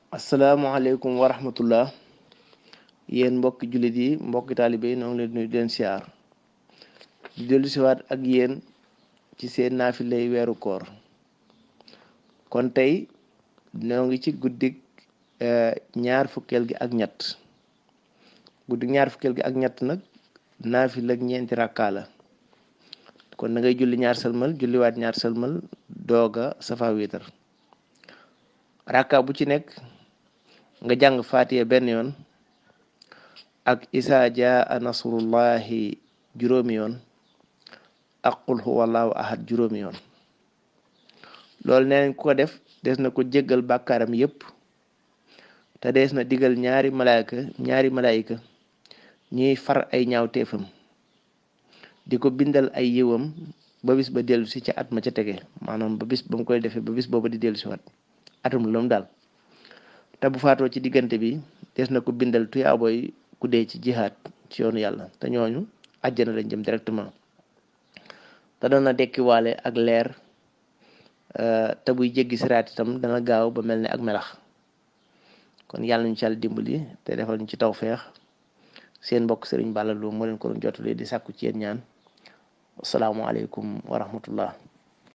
asalaamaaleykum wa rahmatullah yéen mbokki jullit yi mbokki taalibe yi noo ngi leen nuyu di leen siyaar di dellu siwaat ak yéen ci seen naafilay weeru koor kon tey noo ngi ci guddik ñaar fukkeel gi ak ñett guddik ñaar fukkeel gi ak ñett nag naafila ak ñeenti rakkaa la kon da ngay julli ñaar sëlmal julliwaat ñaar sëlmal dooga safa wiitar rakka bu ci nekk nga jàng faatiya benn yoon ak isaa jaa nasrullahi juróomi yoon ak qul huwallahu ahad juróomi yoon loolu nee nañ ko def des na ko jéggal bàkkaaram yépp te des na digal ñaari malaayika ñuy far ay ñaawteefam di ko bindal ay yiwam ba bis ba dellu si ca at ma ca tege maanaam ba bis ba mu koy defee ba bis booba di dellu si waat atum lum daal te bu faatoo ci diggante bi des na ko bindal tuyaaboy ku dee ci jihaad ci yoonu yàlla te ñooñu àjjana lañ jëm directement te dana dekkiwaale ak leer te buy jéggi siraat itam dana gaaw ba mel ne ak melax kon yàlla ñu ci yàlla dimbali te defal ñu ci tawfeex seen mbokk Sëriñ Balla Lo moo leen ko doon jottali di sàkku ci yéen ñaan asalaamaaleykum wa rahmatullah